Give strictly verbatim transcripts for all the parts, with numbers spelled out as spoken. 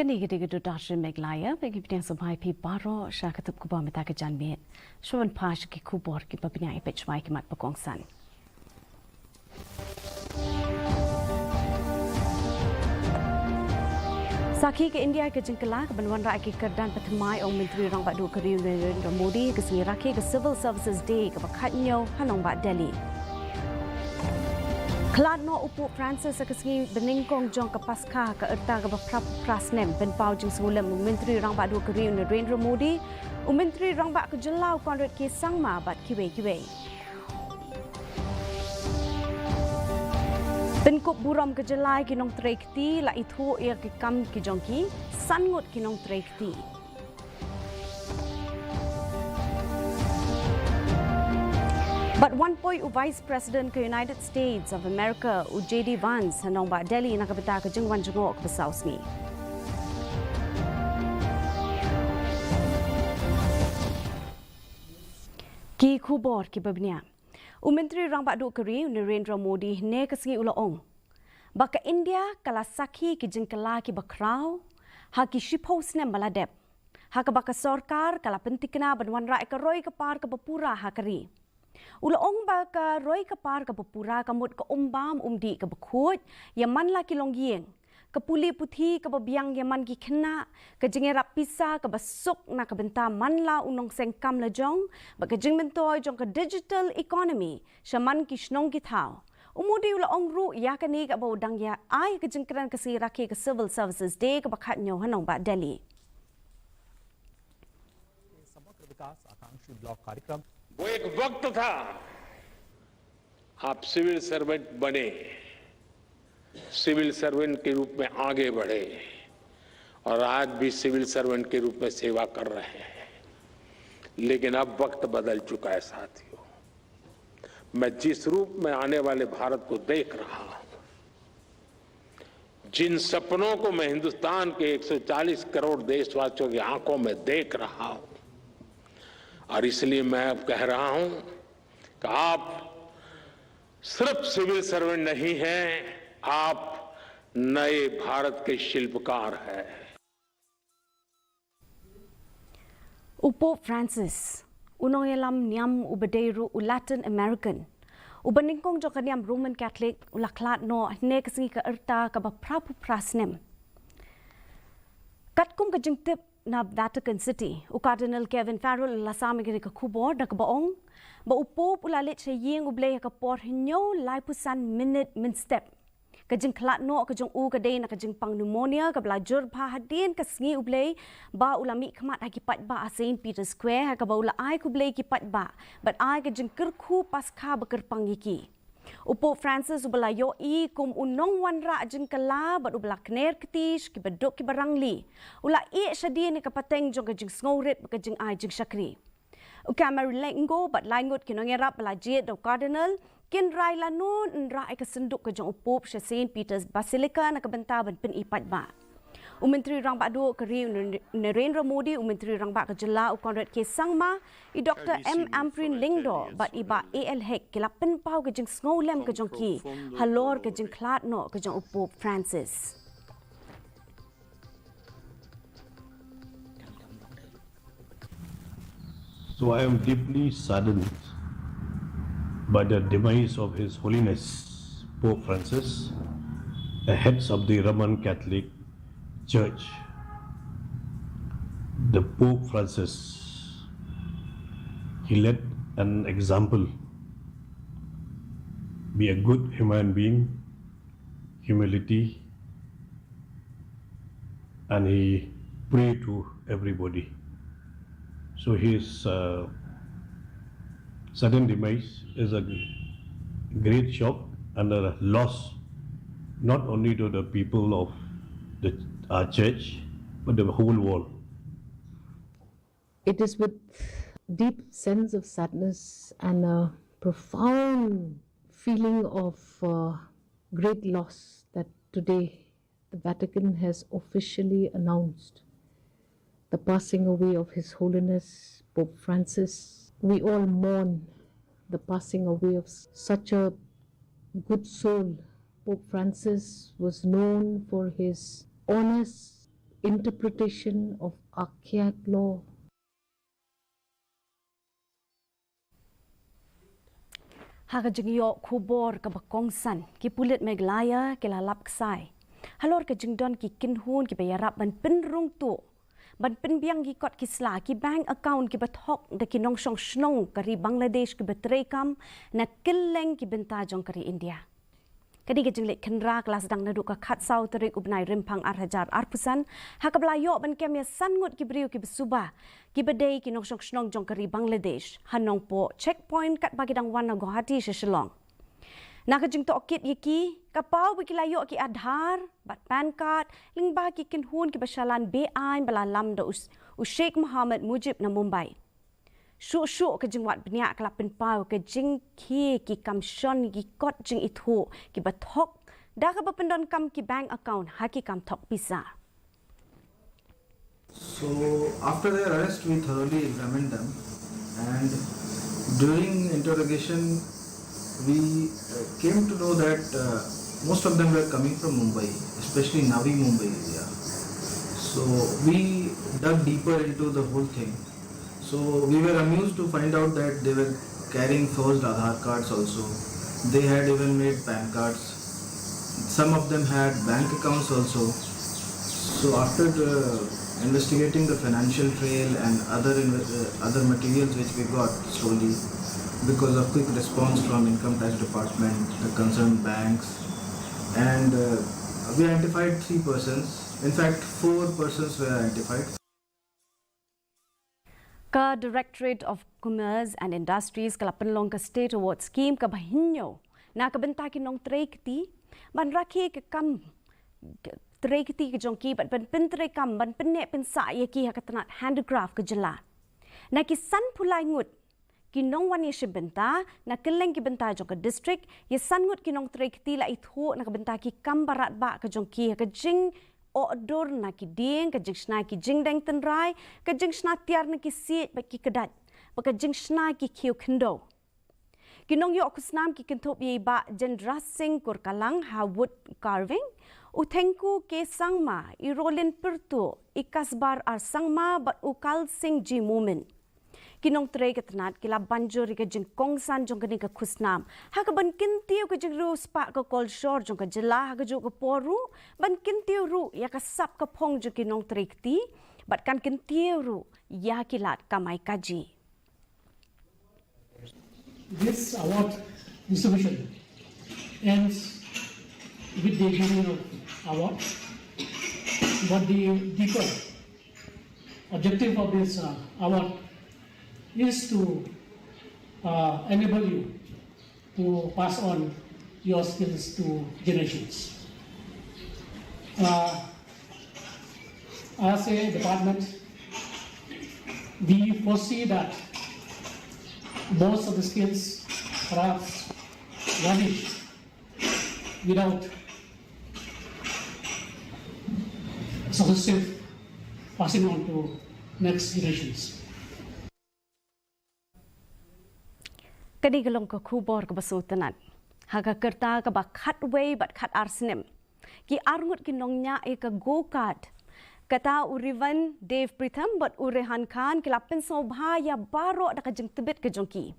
Kane ka dei ka Doordarshan Meghalaya, ba ngi pdiang sngewbha ïa phi baroh sha ka tnat khubor mynta ka janmiet. Shuwa ban phai sha ki khubor kiba bniah, ïa peit shuwa ïa ki mat ba kongsan. Sakhi ka India ka jingkylla ka ban wanrah ïa ki kyrdan ba thymmai, ong Myntri Rangbah Duh ka ri u Narendra Modi ha ka sngi rakhe ka Civil Services Day kaba khathynñiew ha nongbah Delhi. Khlad noh u Pope Francis ha ka sngi banyngkong jong ka Paskha, ka rta kaba phra phew phra snem, pynpaw jingsngewlem u Myntri Rangbah Duh ka ri u Narendra Modi, u Myntri Rangbah ka jylla u Conrad K Sangma bad kiwei kiwei. Pynkup burom ka jylla ïa ki nongtrei kti, la ithuh ïa ki kam ki jong ki, san ngut ki nongtrei kti. Bad wan poi u Vice President ka United States of America u J D Vance ha nongbah Delhi na ka bynta ka jingwan jngoh kaba saw sngi. Ki khubor kiba bniah. U Myntri Rangbah Duh ka ri u Narendra Modi hynne ka sngi u la ong ba ka India ka la sakhi ki jingkylla kiba khraw ha ki shiphew snem ba la dep, ha kaba ka sorkar ka la pynthikna ban wanrah ïa ka roi ka par kaba pura ha ka ri. U la ong ba ka roi ka par kaba pura ka mut ka um bam um dih kaba khuid ïa man la ki longïing, ka pule puthi kaba biang ïa man ki khynnah, ka jingïarap pisa kaba suk na ka bynta man la u nongseng kam lajong, bad ka jingmyntoi jong ka digital economy sha man ki shnong ki thaw. U Modi u la ong ruh ïa kane kaba u dang ïa ai ka jingkren ha ka sngi rakhe ka Civil Services Day kaba khathynñiew ha nongbah Delhi. समग्र विकास आकांक्षी ब्लॉक कार्यक्रम। वो एक वक्त था, आप सिविल सर्वेंट बने, सिविल सर्वेंट के रूप में आगे बढ़े और आज भी सिविल सर्वेंट के रूप में सेवा कर रहे हैं। लेकिन अब वक्त बदल चुका है साथियों। मैं जिस रूप में आने वाले भारत को देख रहा हूं, जिन सपनों को मैं हिंदुस्तान के एक सौ चालीस करोड़ देशवासियों की आंखों में देख रहा हूं, और इसलिए मैं अब कह रहा हूं कि आप सिर्फ सिविल सर्वेंट नहीं हैं, आप नए भारत के शिल्पकार हैं। U Pope Francis, u nongïalam niam uba dei ruh u Latin American, uba nyngkong jong ka niam Roman Catholic, u la khlad noh hynne ka sngi ka rta kaba phra phew phra snem. Katkum ka jingtip na Vatican City, u Cardinal Kevin Farrell u la sam ïa kane ka khubor da kaba ong ba u Pope u la leit sha ïing U Blei ha ka por hynñiew laiphew san minit mynstep. Ka jingkhlad noh ka jong u ka dei na ka jingpang pneumonia kaba la jur bha hadien ka sngi U Blei, ba u la mihkhmat ha ki paidbah ha Saint Peter's Square, ha kaba u la ai khublei ki paidbah bad ai ka jingkyrkhu Paskha ba kyrpang ïa ki. U Pope Francis uba la ïohi kum u nongwanrah jingkylla bad uba la kner kti sha kiba duk kiba rangli, u la ïeh shadien ïa ka pateng jong ka jingsngewrit bad ka jingai jingshakri. U Camerlengo bad lai ngut ki nongïarap ba la jied da u Cardinal kin rai lano ban rah ïa ka synduk ka jong u Pope sha Saint Peter's Basilica na ka bynta ban pyni paidbah. U Myntri Rangbah Duh ka ri u Narendra Modi, u Myntri Rangbah ka jylla u Conrad K Sangma, i Doctor M Ampareen Lyngdoh bad i Bah A L Hek ki la pynpaw ka jingsngewlem ka jong ki halor ka jingkhlad noh ka jong u Pope Francis. So I am deeply saddened by the demise of His Holiness Pope Francis, the heads of the Roman Catholic Church. The Pope Francis, he led an example, be a good human being, humility, and he prayed to everybody. So his uh, sudden demise is a great shock and a loss, not only to the people of the, our church, but the whole world. It is with deep sense of sadness and a profound feeling of uh, great loss that today the Vatican has officially announced the passing away of His Holiness Pope Francis. We all mourn the passing away of s- such a good soul. Pope Francis was known for his honest interpretation of Akyat law. Ha ka jingïoh khubor kaba kongsan, ki pulit Meghalaya ki la lap ksai halor ka jingdon ki kynhun kiba ïarap ban pynrung tuh, ban pynbiang ki kot ki sla, ki bank account kiba thok da ki nongshong shnong ka ri Bangladesh kiba treikam na kylleng ki bynta jong ka ri India. Kane ka jingleh khynra ka la sdang naduh ka khatsaw tarik u bnai Rymphang ar hajar arphew san, ha kaba la ïoh ban kem ïa san ngut ki briew kiba suba, kiba dei ki nongshong shnong jong ka ri Bangladesh, ha Nongpoh checkpoint katba ki dang wan na Guwahati sha Shillong. Na ka jingtohkit ïa ki, ka paw ba ki la ïoh ki Aadhaar bad PAN card, lyngba ki kynhun kiba shalan be-aiñ ba la lam da u, u Sheikh Mohammed Mujib na Mumbai. Shuh shuh ka jingwad bniah ka la pynpaw ka jingkhie ki kam shon ki kot jingithuh kiba thok, da kaba pyndonkam ki bank account ha ki kam thok pisa. So, after their arrest, we thoroughly examined them, and during interrogation, we uh, came to know that uh, most of them were coming from Mumbai, especially Navi Mumbai area. So, we dug deeper into the whole thing. So, we were amused to find out that they were carrying forged Aadhaar cards also. They had even made PAN cards. Some of them had bank accounts also. So after the investigating the financial trail and other inve- uh, other materials which we got slowly because of quick response from income tax department, the concerned banks, and uh, we identified three persons. In fact, four persons were identified. Ka Directorate of Commerce and Industries ka la pynlong ka State Award Scheme kaba hynñiew na ka bynta ki nongtrei kti, ban rakhe ka kam trei kti ka jong ki bad ban pyntrei kam, ban pynneh pynsah ïa ki ha ka tnat handicraft ka jylla. Na ki sanphew lai ngut ki nongwan ïashim bynta na kylleng ki bynta jong ka district, ïa san ngut ki nongtrei kti la ithuh na ka bynta ki kam ba radbah ka jong ki ha ka jing oh dur na ki dieng, ka jingshna ki jingdeng tynrai, ka jingshna tiar na ki siej bad ki kdait, bad ka jingshna ki khiew khyndew. Ki nongïoh khusnam ki kynthup ïa i Bah Jendra Singh Kurkalang ha wood carving, u Thengku K Sangma, i Rolin Pyrtuh, i Kasbar R Sangma bad u Kal Singh G Momin. Ki nongtrei ka tnat ki la ban jur ïa ka jingkongsan jong kane ka khusnam ha kaban kyntiew ka jingriewspah ka kolshor jong ka jylla ha kajuh ka por ruh, ban kyntiew ruh ïa ka sap ka phong jong ki nongtrei kti, bad kan kyntiew ruh ïa ki lad kamai kajih. This award distribution ends with the giving of award, but the deeper objective of this uh, award is to uh, enable you to pass on your skills to generations. Uh, as a department, we foresee that most of the skills, crafts vanish without successive passing on to next generations. Kane ka long ka khubor kaba sngewtynnat. Ha ka rta kaba khatwei bad khatar snem, ki arngut ki nongñiah ïa ka go-kart, kata u Rivan Dev Pritham bad u Rehan Khan, ki la pynsngewbha ïa baroh da ka jingtbit ka jong ki.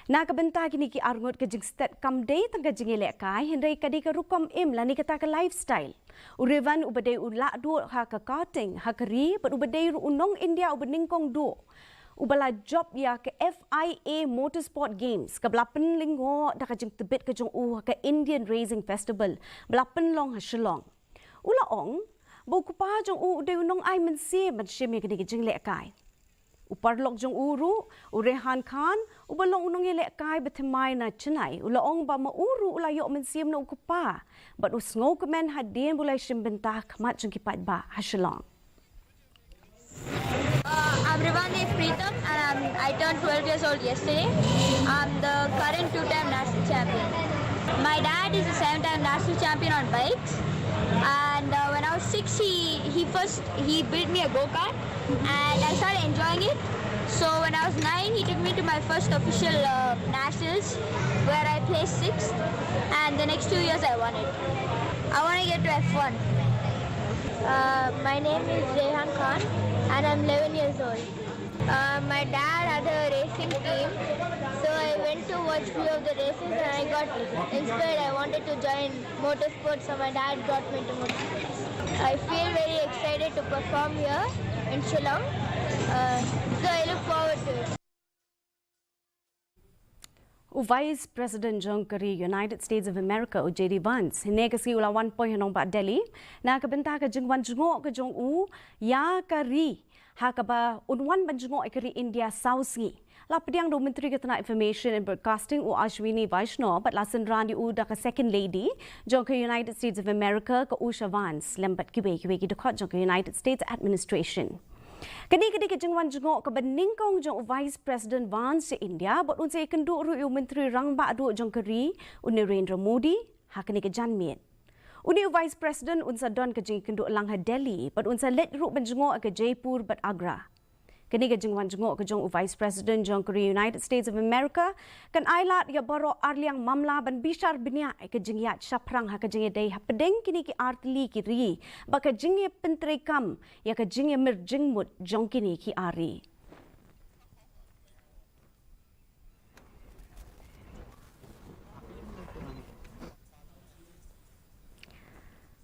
Na ka bynta kine ki arngut, ka jingstet kam dei tang ka jingïalehkai, hynrei ka dei ka rukom im lane kata ka lifestyle. U Rivan uba dei u lahduh ha ka karting ha ka ri bad uba dei ruh u nong India uba nyngkong duh, uba la jop ïa ka F I A Motorsport Games kaba la pynlyngngoh da ka jingtbit ka jong u ha ka Indian Racing Festival ba la pynlong ha Shillong. U la ong ba u kpa jong u u dei u nongai mynsiem ban shim ïa kane ka jinglehkai. U paralok jong u ruh, u Rehan Khan, uba long u nongïalehkai ba thymmai na Chennai, u la ong ba ma u ruh u la ïoh mynsiem na u kpa bad u sngewkmen hadien ba u la shim bynta ha khmat jong ki paidbah ha Shillong. Uh, I'm Rivan Dev Pritham and I'm, I turned twelve years old yesterday. I'm the current two-time national champion. My dad is a seven-time national champion on bikes, and uh, when I was six, he, he first he built me a go-kart and I started enjoying it. So when I was nine, he took me to my first official uh, nationals where I placed sixth, and the next two years I won it. I want to get to F one. Uh, my name is Rehan Khan and I'm eleven years old. Uh, my dad had a racing team, so I went to watch few of the races and I got inspired. I wanted to join motorsports, so my dad brought me to motorsports. I feel very excited to perform here in Shillong, uh, so I look forward to it. U Vice President jong ka ri United States of America, u J D Vance, hynne ka sngi u la wan poi ha nongbah Delhi na ka bynta ka jingwan jngoh ka jong u ïa ka ri ha kaba un wan ban jngoh ïa ka ri India saw sngi. La pdiang da u Myntri ka tnat Information and Broadcasting, u Ashwini Vaishnaw, bad la synran ïa u da ka Second Lady jong ka United States of America, ka Usha Vance, lem bad kiwei kiwei ki dkhot jong ka United States Administration. Kane ka dei ka jingwan jngoh kaba nyngkong jong u Vice President Vance sha India, bad un sa ïakynduh ruh ïa u Myntri Rangbah Duh jong ka ri, u Narendra Modi, ha kane ka janmiet. Une u Vice President un sa don ka jingïakynduh lang ha Delhi, bad un sa leit ruh ban jngoh ha ka Jaipur bad Agra. Kane ka jingwan jngoh ka jong u Vice President jong ka ri United States of America kan ailad ïa baroh arliang mamla ban bishar bniah ïa ka jingïaid shaphrang ha ka jingïadei hapdeng kine ki artylli ki ri, bad ka jingïapyntreikam ïa ka jingïamir jingmut jong kine ki ar ri.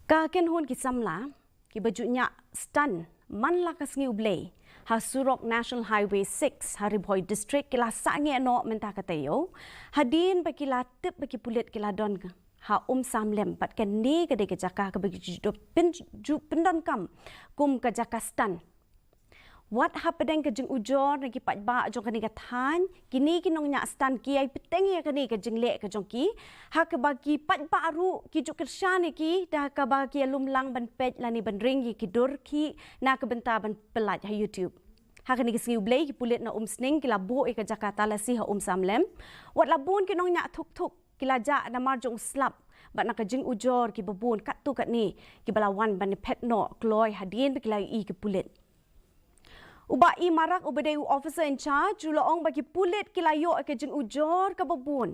Ka kynhun ki samla kiba ju ñiah stunt man la ka sngi U Blei ha surok National Highway six ha Ri Bhoi District ki la sangeh noh mynta ka taïew, hadien ba ki la tip ba ki pulit ki la don ha Umsawlem, bad kane ka dei ka jaka kaba ki ju pyn-, ju pyndonkam kum ka jaka stunt. Wat hapdeng ka jingujor na ki paidbah jong kane ka thaiñ, kine ki nongñiah stunt ki ïai bteng ïa kane ka jingleh ka jong ki, ha kaba ki paidbah ruh ki ju kyrshan ïa ki da kaba ki ïalum lang ban peit lane ban ring ïa ki dur khih na ka bynta ban pyllait ha YouTube. Ha kane ka sngi U Blei ki pulit na Umsning ki la buh ïa ka jaka talasi ha Umsawlem. Wat la bun ki nongñiah thuk thuk ki la jah namar jong u slap bad na ka jingujor kiba bun katto katne kiba la wan ban phet noh kloi hadien ba ki la ïohi ki pulit. U Bah E Marak uba dei u officer in charge u la ong ba ki pulit ki la ïoh ïa ka jingujor kaba bun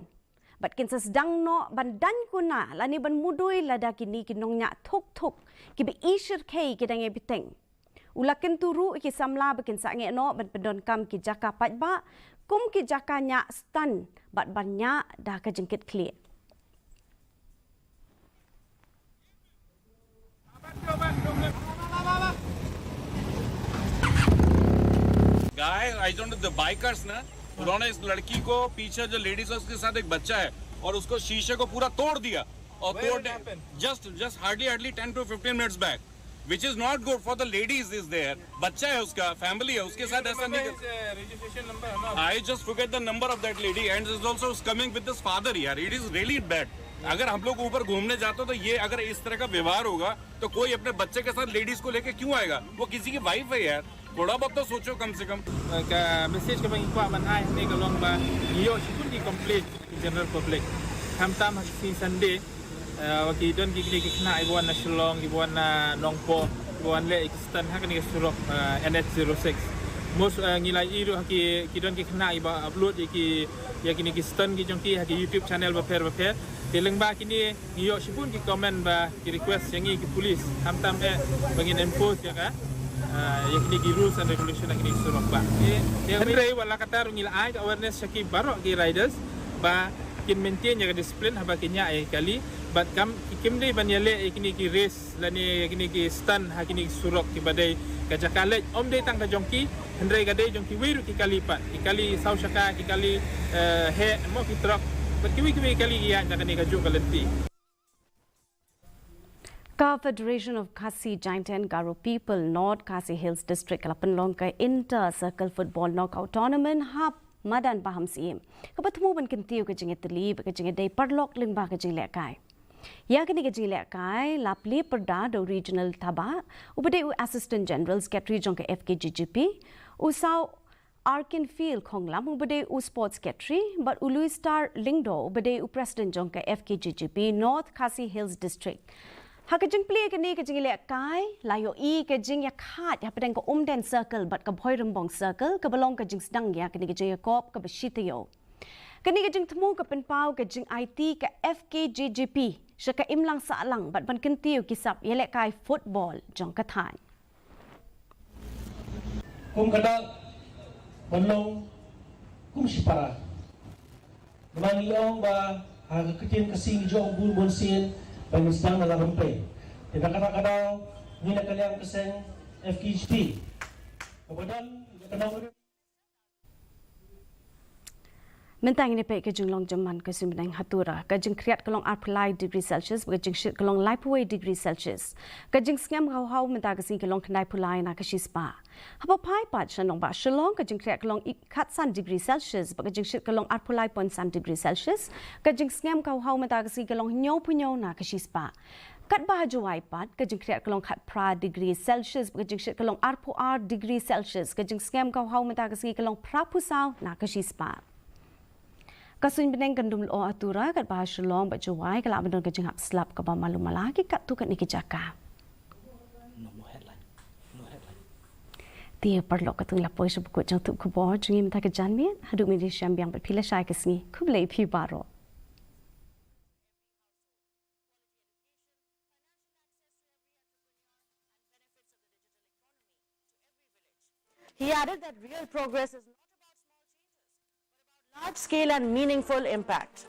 bad kin sa sdang noh ban daiñ kuna lane ban mudui lada kine ki nongñiah thuk thuk kiba i shyrkhei ki dang ïai bteng. U la kyntu ruh ïa ki samla ba kin sangeh noh ban pyndonkam ki jaka paidbah kum ki jaka ñiah stunt bad ban ñiah da ka jingkitkhlieh. गाय, आई डोंट नो, द बाइकर्स ना, उन्होंने इस लड़की को पीछे जो लेडीज है उसके साथ एक बच्चा है और उसको शीशे को पूरा तोड़ दिया और तोड़ने just just hardly hardly ten to fifteen minutes back, which is not good for the ladies is there. बच्चा है उसका, फैमिली है, उसके साथ ऐसा नहीं कर। I just forget the number of that lady and is also coming with this father यार. It is really bad. अगर हम लोग ऊपर घूमने जाते तो ये अगर इस तरह का व्यवहार होगा तो कोई अपने बच्चे के साथ लेडीज को लेके क्यों आएगा? वो किसी की वाइफ है यार, थोड़ा बहुत तो सोचो कम से कम. Ka message kaba ngi kwah ban ai hangne ka long ba ngi ïoh shibun ki complain ki general public. Khamtam ha ki sngi Sunday, eh, ba ki don ki kine ki khynnah kiba wan na Shillong, kiba wan na Nongpoh, kiba wan leh ki stunt ha kane ka surok, eh, N H zero six. Most, eh, ngi la ïohi ruh ha ki, ki don ki khynnah kiba upload ïa ki, ïa kine ki stunt ki jong ki ha ki YouTube channel bapher bapher. Te lyngba kine ngi ïoh shibun ki comment ba ki request ïa ngi ki police khamtam eh ba ngin enforce ïa ka, ah, ïa kine ki rules and regulation ha kine ki surok ba. Hynrei wat la katta ruh ngi la ai ka awareness sha ki baroh ki riders ba kin maintain ïa ka discipline haba kin ñiah ïa ki kali bad kam, kim dei ban ïaleh ïa kine ki race lane ïa kine ki stunt ha kine ki surok kiba dei ka jaka leit ym dei tang ka jong ki, hynrei ka dei jong kiwei ruh ki kali pat, ki kali saw shaka, ki kali, eh, heh, mo, ki truck bad kiwei kiwei ki kali ki ïaid na kane kajuh ka lynti. Ka Federation of Khasi Jaintia and Garo People North Khasi Hills District ka la pynlong ka Inter Circle Football Knockout Tournament ha madan Pahamsyiem, kaba thmu ban kyntiew ka jingïatylli bad ka jingïadei paralok lyngba ka jinglehkai. Ïa kane ka jinglehkai la plie pyrda da u Reginald Thabah uba dei u Assistant General Secretary jong ka F K J G P, u Saw Arkinfield Khonglam uba dei u Sports Secretary bad u Louis Star Lyngdoh uba dei u President jong ka F K J G P North Khasi Hills District. Ha ka jingplie kane ka jinglehkai la ïohi ka jingïakhaid hapdeng ka Umden Circle bad ka Bhoirymbong Circle kaba long ka jingsdang ïa kane ka jingïakop kaba shi taïew. Kane ka jingthmu ka pynpaw ka jingaiti ka F K J G P sha ka imlang sahlang bad ban kyntiew ki sap ïalehkai football jong ka thaiñ. Kum ka dak ban long kum shipara. Namar ngi ong ba ha ka ktien Khasi ngi ong bun bun sien ba ngin sdang na la rympei. Te na kata ka daw ngi na ka liang ka seng F K H P. Ka ba don ka nong Mynta ngin ïa peit ka jinglong jingman ka suiñ bneng ha Tura. Ka jingkhriat ka long arphew lai degree Celsius, bad ka jingshit ka long laiphew wei degree Celsius. Ka jingsngem ka hawhaw mynta ka sngi ka long khyndaiphew lai na ka shispah. Haba phai pat sha nongbah Shillong, ka jingkhriat ka long i-, khatsan degree Celsius, bad ka jingshit ka long arphew lai point san degree Celsius. Ka jingsngem ka hawhaw mynta ka sngi ka long hynñiewphew hynñiew na ka shispah. Katba ha Jowai pat, ka jingkhriat ka long khatphra degree Celsius, bad ka jingshit ka long arphew ar degree Celsius, ka jingsngem ka hawhaw mynta ka sngi ka long phraphew saw na ka shispah. Ka suiñ bneng kan dum lyoh ha Tura, katba ha Shillong bad Jowai ka lah ban don ka jinghap slap kaba malu mala ha ki katto katne ki jaka. Te paralok, katto ngi la poi sha ba kut jong ka jingthoh khubor jong ngi mynta ka janmiet, haduh mynta shem biang bad phi lashai ka sngi, khublei phi baroh. He added that real progress is not about small changes, but about large scale and meaningful impact.